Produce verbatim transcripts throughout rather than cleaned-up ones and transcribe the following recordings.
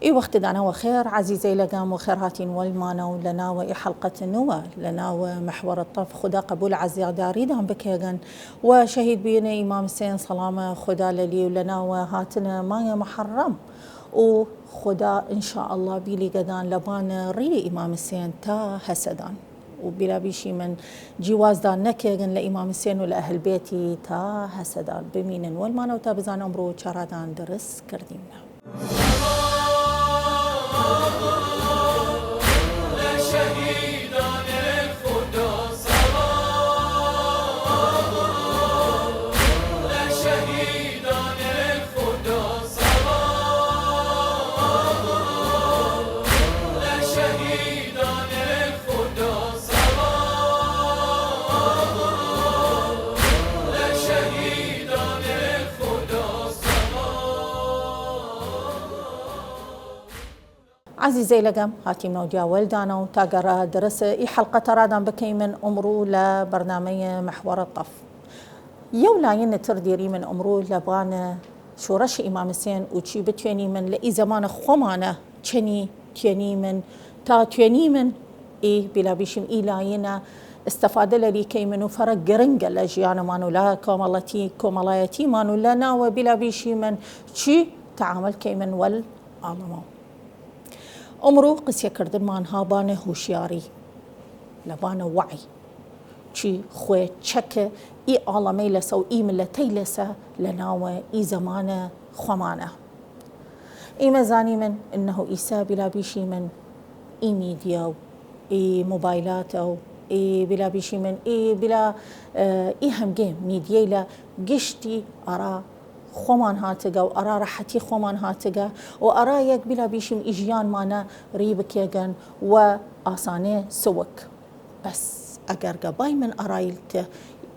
ئی وەخت دانە وەخێر عەزیزەیلەگەم، وەخێر هاتین وەلمانەو لەناوە ئی حەڵقەت نووە لەناوە محور الطف. خودا قەبوول عەزاداریدان بکەێگن و شەهید بوینە ئیمام حسێن سەڵامە خودا لەلی و لەناوە هاتنە مانگە محەڕەم و خودا ان شاء اللە بیلیگەدان لەبان ڕی ئیمام حسێن تا هەسەدان. و بیلا بیشیمن جیوازدان نەکەێگن لە ئیمام حسێن و لە ئەهل بێتی تا هەسەدان. بمینن وەلمانەو تا بزان ئمڕوو چەڕادان درس کردیمنە. عەزیزەیلەگەم، هاتیمنەو دیا وەلدانەو تا گەرا درس ئی حەڵقە تەڕادان بکەیمن ئمڕوو لە بەرنامەی محور الطف. یەو لاینە تر دیریمن ئمڕوو لەبان شوڕەش ئیمام حسێن و چی بتوێنیمن لە ئی زەمانە خوەمانە چەنی توێنیمن تا توێنیمن ئی بیلا بیشیم ئی لاینە ئستفادە لەلی کەیمن و فەرە گرنگە لە ژیانمان و لە کۆمەڵەتی، کۆمەڵایەتیمان و لە ناوە بیلا بیشیمن چی تەعامل کەیمن وەل ئاڵەمەو. ئمڕوو قسیەکردنمان ها بانە هووشیاری، لەبانە وەعی. چی خوەێ چەکە ئی ئاڵەمەیلەسە و ئی ملەتەیلەسە لەناوە ئی زەمانە خوەمانە. ئیمە زانیمن انه ئیسە بیلا بیشیمن ئی میدیا و ئی موبایلاتە و ئی بیلا بیشیمن ئی بیلا، ئە، ئی هەمگێ میدیەیلە گشتی ئەڕا خوەمان هاتگە و ئەڕا رەحەتی خوەمان هاتگە و ئەڕا یەک بیلا بیشیم ئی ژیانمانە ری بکەێگن و ئاسانێ سوک. بەس ئەگەر گە بایمن ئەڕای ت-،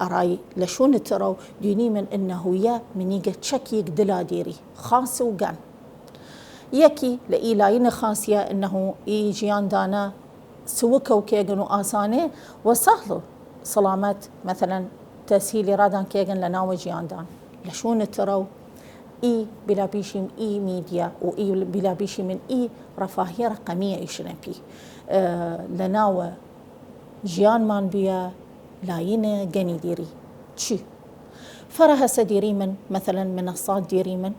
ئەڕای لە شوون ترەو دوینیمن انه یە منیگە چەکیگ دلا دیری خاس و گەن. یەکی لە ئی لاینە خاسیە انه ئی ژیاندانە سوکەو کەێگن و ئاسانێ و سەهڵ و سڵامەت، مەسەلەن، تەسهیلی ڕادان کەێگن لە ناوە ژیاندان. لە شوون ترەو ئی بیلا بیشیم ئی میدیا و ئی بیلا بیشیمن ئی رەفاهیە رەقەمیە ئیشنە پی، ئە، لە ناوە ژیانمان بیە لاینە گەنی دیری. چی؟ فەرە هەسە دیریمن، مەسەلەن، منەسات دیریمن،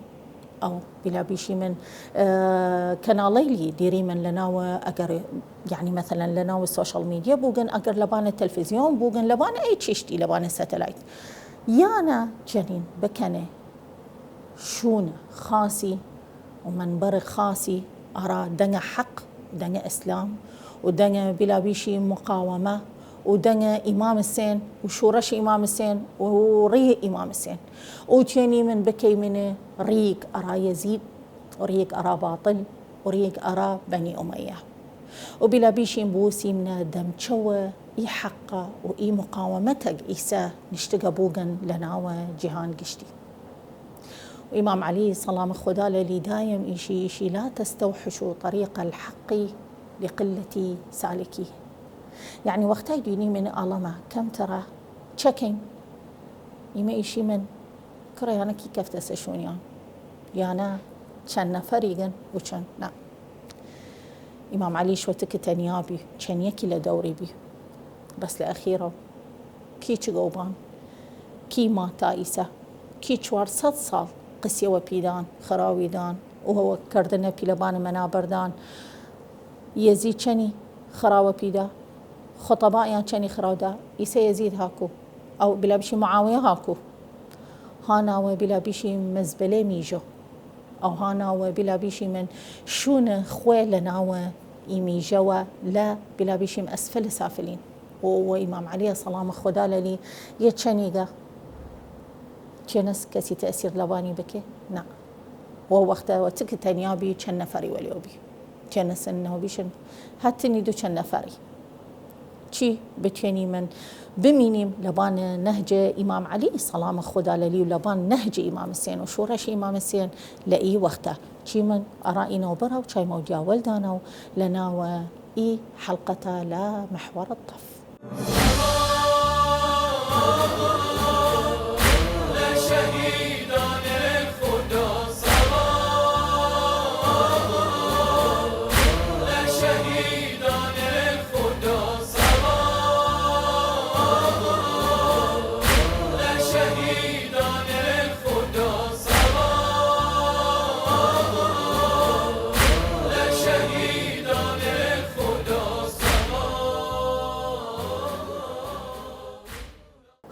ئەو بیلا بیشیمن، ئە، کەناڵەیلی دیریمن لە ناوە، ئەگەر، یعنی، مەسەلەن، لە ناوە سۆشەڵ میدیا بووگن، ئەگەر لەبانە تەلفزیۆن بووگن، لەبانە ئەی چیشتی، لەبانە سەتەلایت. یانە چەنین بکەنێ شوون خاسی و منبەر خاسی ئەڕا دەنگە حەق، دەنگە ئیسلام و دەنگە بیلا بیشی مقاومە و دەنگە ئیمام حسێن و شوڕەش ئیمام حسێن و ڕی ئیمام حسێن و توێنیمن بکەیمنە ڕیگ ئەڕا یەزید و ڕیگ ئەڕا باتڵ و ڕیگ ئەڕا بەنی ئومەیە. و بیلا بیشیم بووسیمنە دەمچەوە ئی حەقە و ئی مقاومەتەگ ئیسە نیشتگە بووگن لە ناوە جیهان گشتی. و ئیمام عەلی سەڵام خودا لەلی دایم ئیشی، ئیشی: «لا تستوحشوا طريق الحق لقلة سالكيه.» یعنی وەختای دوینیمن ئاڵەمە کەمترە چەکەیم، ئیمە ئیشیمن کڕێ یانە کی کەفتەسە شوونیان، یانە چەن نەفەریگن و چەن نا. ئیمام عەلیش وە تک تەنیا بی، چەن یەکی لە دەوری بی. بەس لە ئەخیرەو کی چگەو بان، کی ما تا ئیسە، کی چوار سەد ساڵ قسیە وە پیدان، خراویدان و هەوە کردنە پیلەبانە مەنابەردان، یەزید چەنی خراوە پیدا، خطبائیان چەنی خراودا، ئیسە یەزید هاکو، ئەو بیلا بیشی معاویە هاکو، هاناوە بیلا بیشی مزبلێ میژۆ، ئەو هاناوە بیلا بیشیمن شوون خوەێ لە ناوە ئی میژەوە لە بیلا بیشیم ئەسفل سافلین. و، و ئیمام عەلی سەڵام خودا لەلی یە چەنیگە چێنەس کەسی تەسیر لەوانی بکێ؟ نا. و وەختە وە تک تەنیا بی چەن نەفەری وەلیەو بی. چێنەسن نەوە بیشن هەتنی دو چەن نەفەری. چی بتوێنیمن بمینیم لەبان نەهج ئیمام عەلی سەڵام خودا لەلی و لەبان نەهج ئیمام حسێن و شوڕەش ئیمام حسێن لە ئی وەختە. چیمن ئەڕا ئینەو بڕا و چایمەو دیاوەل دانە و لە ناوە ئی حەڵقەتە لە محور الطف.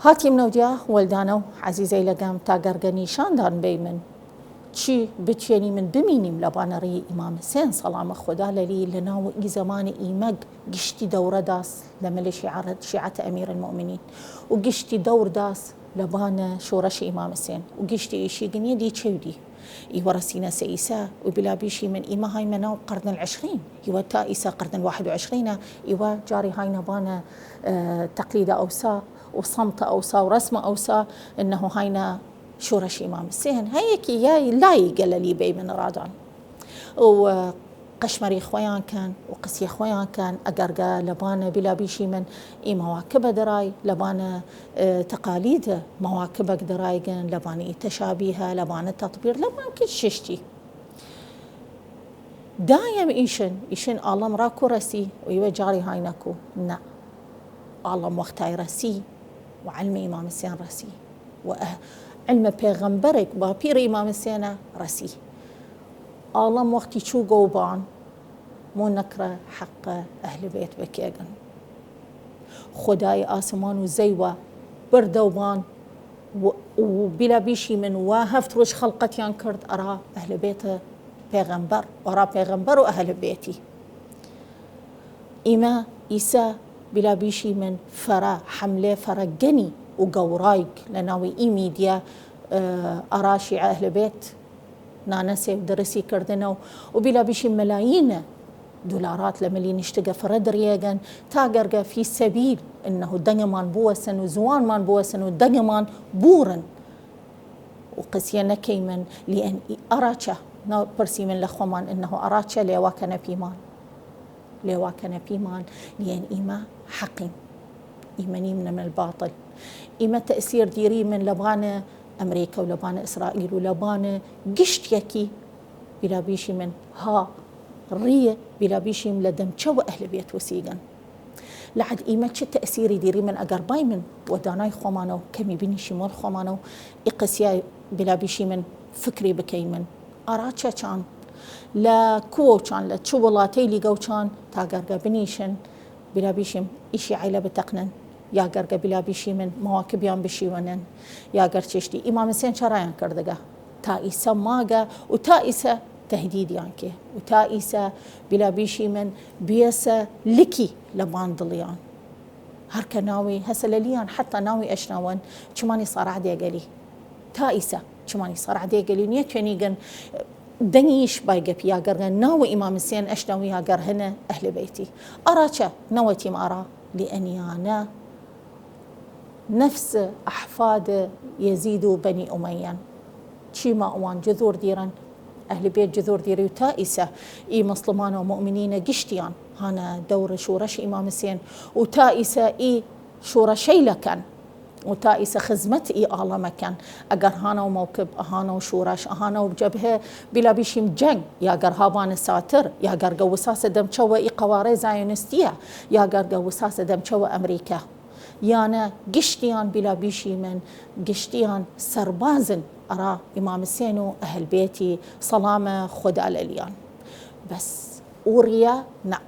هاتیم نەودیا وەلدانەو عەزیزەیلەگەم تا گەرگە نیشاندان بەیمن چی بتوێنیمن بمینیم لەبانە ڕی ئیمام حسێن سەڵامە خودا لەلی لەناو ئی زەمانە ئیمەگ گشتی دەورە داس لە مەلێ شیعەت ئەمیر المؤمنین و گشتی دەور داس لەبانە شۆرەش ئیمام حسێن و گشتی ئیشی گنیە دی چەودی ئیوە رەسینە سە ئیسە و بلا بیشی من ئیمە هایمە ناو قرن العشرین ئیوە تا ئیسە قرن واحد و عشرینە ئیوە جاری هاینە بانە تقلید ئەوسا و صمت ئەوسا و رسم ئەوسا انه هاینە شورش ئیمام حسێن هەیەکی یای لای گەلەلی بەیمن ڕادان و قەشمەری خوەیان کەن و قسیە خوەیان کەن ئەگەرگە لەبانە بلا بیشی من ئی مەواکبە دەرای لەبانە تەقالید مەواکبەک دەرایگن لەبانە ئی تەشابیهە لەبانە تەطبیر لەبان کچ ششتی دایم ئیشن ئیشن ئاڵەم ڕا کو رەسی و ئیوە جاڕی هاینەکو نە ئاڵەم وەختای رەسی و علم ئیمام حسێن رەسی و ئە علمە پێغەمبەرێک باپیڕ ئیمام حسێنە رەسی ئاڵەم وەختی چوو گەوبان مۆ نەکڕە حەقە ئەهل بێت بەکێگن خودای ئاسمان و زەیوە بردەوبان و بیلا بیشی من وا هەفت ڕۆژ خەڵقەتیان کرد ئەرا ئەهل بێتە پێغەمبەر ئەرا پێغەمبەر و ئەهل بێتی ئیمە ئیسە بیلا بیشی من فەرە حەملێ فەرە گەنی و گەورایگ لە ناوی ئی میدیا ئەرا شیعە ئەهل بێت نانەسێ و درسی کردنە و و بیلا بیشی مەلایینە دولارات لە ملی نیشتگە فرە دریەگەن تا گەرگە فی سەبیل انه دەنگمان بوەسن و زوانمان بوەسن و دەنگمان بورن و قسیە نەکەیمن لیئن ئەڕاچە ناپرسیمن لە خوەمان انه ئەڕاچە لێوا کەنە پیمان لێوا کەنە پیمان لیئن ئیمە حەقیم ئیمە نیمنە من الباطل ئیمە تەئسیر دیریمن لەبانە ئەمریکا و لەبانە ئیسرائیل و لەبانە گشت یەکی بیلا بیشیمن ها ڕیە بیلا بیشیم لە دەمچەوە ئەهل بێت وسیگن لەعەد ئیمە چ تەئسیری دیریمن ئەگەر بایمن وە دانای خوەمانەو کەمی بینیشیم وەل خوەمانەو ئی قسیە بیلا بیشیمن فکری بکەیمن ئەڕا چەچان لە کووەوچان لە چ وڵاتەیلیگەوچان تا گەرگە بنیشن بیلا بیشیم ئی شیعەیلە بتەقنن یا گەرگە بیلا بیشیمن مەواکبیان بشیوەنن یا گەر چشتی ئیمام حسێن چەڕایان کردگە تا ئیسە ماگە و تا ئیسە تەهدیدیان کێ و تا ئیسە بیلا بیشیمن بیەسە لکی لەبان دڵیان هەر کە ناوی هەسە لەلیان حەتا ناوی ئەشناوەن چمانی سەڕع دێگەلی تا ئیسە چمانی سەڕع دێگەلی و نیەتوێنیگن دەنگیش بایگەپی یا گەرگە ناوە ئیمام حسێن ئەشنەوی یا گەر هنە ئەهل بەیتی ئەڕا چە نەوەتیم ئەڕا لئن یانە نەفس ئەحفاد یەزید و بەنی ئومەیەن چیما ئەوان جذور دیرن ئەهل بێت جذور دیری و تا ئیسە ئی مسڵمانە و مؤمنینە گشتیان هانە دەور شورش ئیمام حسێن و تا ئیسە ئی شورشەیلە کەن و تا ئیسە خزمەت ئی ئاڵەمە کەن ئەگەر هانەو مەوکب ئەهانەو شورش ئەهانەو جەبهە بیلا بیشیم جەنگ یا گەر هابانە ساتر یا گەرگە وساسە دەمچەوە ئی قەوارەی زایۆنستیە یا گەرگە وساسە دەمچەوە ئەمریکا یانە گشتیان بیلا بیشیمن گشتیان سەربازن ئەڕا ئیمام حسێن و ئەهل بێتی سەڵامە خودا لەلیان بەس ئوو ڕیە نە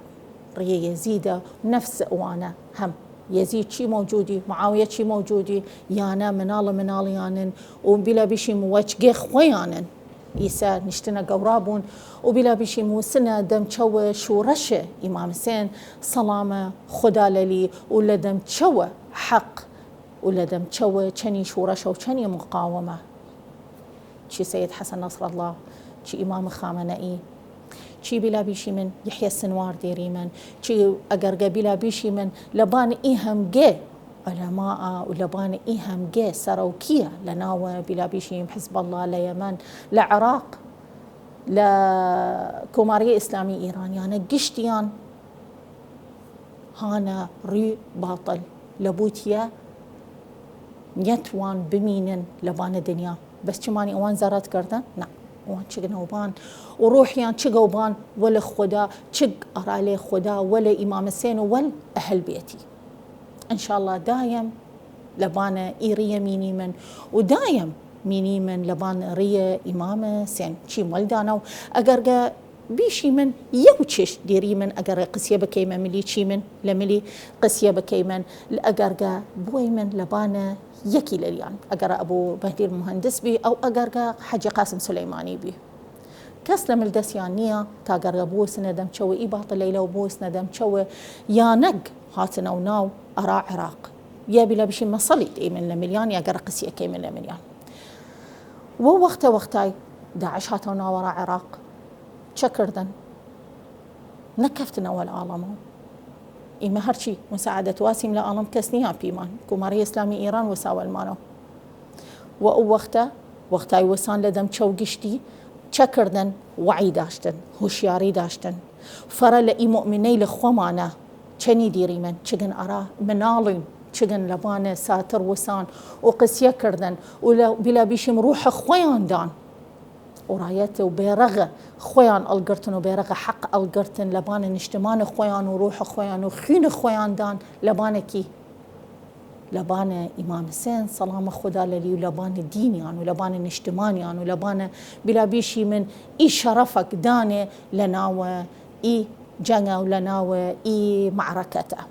ڕیە یەزیدە نەفس ئەوانە هەم یەزید چی مەوجودی معاویە چی مەوجودی یانە مناڵە مناڵیانن و بیلا بیشیم وەچگێ خوەیانن ئیسە نیشتنە گەورا بوون و بیلا بیشیم وسنە دەمچەوە شورەشە ئیمام حسێن سەڵامە خودا لەلی و لە دەمچەوە حەق و لە دەمچەوە چەنی شورەشە و چەنی مقاومە چی سەید حەسەن نەسرەڵڵا چی ئیمام خامەنەئی چی بیلا بیشیمن یەحیا سنوار دیریمن چی ئەگەرگە بیلا بیشیمن لەبان ئی هەمگێ عولەماە و لەبان ئی هەمگێ سەرەوکیە لەناوە بیلا بیشیم حزبەڵڵا لە یەمەن لە عراق لە کۆماری ئیسلامی ئیرانیانە گشتیان هانە ڕی باتڵ لە بوتیە نیەتوان بمینن لەبانە دنیا بەس چمانی ئەوان زەرەت کردن نە ئەوان چگنەوبان و ڕۆحیان چگەوبان وەلە خودا چگ ئەڕالێ خودا وەلە ئیمامە سێن و وەل ئەهل بێتی انشاءاللە دایم لەبانە ئی ڕیە مینیمن و دایم مینیمن لەبان ڕیە ئیمامە سێن چی مەلدانە و ئەگەرگە بیشیمن یەو چشت دیریمن، ئەگەر قسیە بکەیمە ملی چیمن، لە ملی قسیە بکەیمن، ئەگەرگە بوەیمن لەبانە یەکی لەلیان، ئەگەر ئەبو بەهدیر مهندس بی، ئەو ئەگەرگە حەجی قاسم سلیمانی بی. کەس لە مل دەسیان نییە، تا گەرگە بوسنە دەم چەوە ئی باطلەیلە و بوسنە دەم چەوە یانەگ هاتنە و ناو ئەرا عراق. یا بیلا بشی مەسەڵی دەیمن لە ملیان، یا گەر قسیە کەیمن لە ملیان. وە وەختە وەختای داعش هاتەو ناوەڕا عراق، چە کردن؟ نەکەفتنە وەل ئاڵەمەو. ئیمە هەرچی مساعدەت واسیم لە ئاڵەم کەس نیان پیمان، کوماری ئیسلامی ئیران وساوەلمانەو. وە ئەو وەختە، وەختای وسان لە دەم چەو گشتی، چە کردن؟ وعی داشتن، هوشیاری داشتن. فەرە لە ئی مؤمنەیل خوەمانە چەنی دیریمن، چگن ئەرا مناڵیم، چگن لەبانە ساتر وسان و قسیە کردن و لە بیلا بیشیم روح خوەیان دان. و رایەت و بێرەغ خوەیان ئەڵگرتن و بێرەغ حەق ئەڵگرتن لەبانە نیشتمان خوەیان و روح خوەیان و خوین خوەیان دان لەبانە کی؟ لەبانە ئیمام حسێن سەڵام خودا لەلی و لەبانە دینیان و لەبانە نیشتمانیان و لەبانە بیلا بیشیمن ئی شەڕەفەک دانێ لە ناوە ئی جەنگە و لە ناوە ئی معرەکەتە.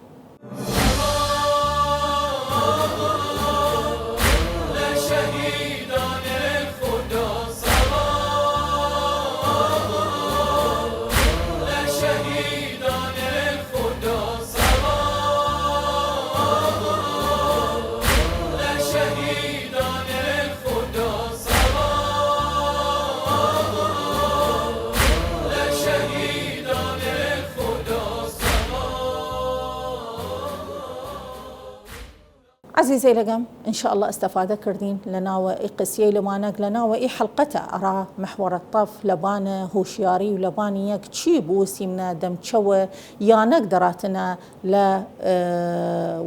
عەزیزەیلەگەم، ان شاء الله ئستەفادە کردین لە ناوە ئی قسیەیلەمانەگ لە ناوە ئی حەڵقەتە ئەرا محوەرە تەف لەبانە هوشیاری و لەبانە یەک چی بوسیمنە دەم چەوە یانەگ دەڕاتنە لە، ئە،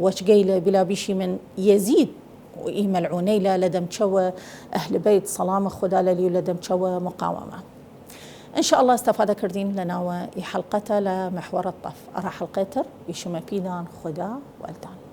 وەچگەیلە بیلا بیشیمن یەزید و ئی مەلعونەیلە لە دەم چەوە ئەهل بەیت سەڵام خودا لەلی و لە دەم چەوە مقاومە. ان شاء الله ئستەفادە کردین لە ناوە ئی حەڵقەتە لە محوەرە تەف. ئەرا حەڵقەی تر بیشمە پیدان خودا وەلدان.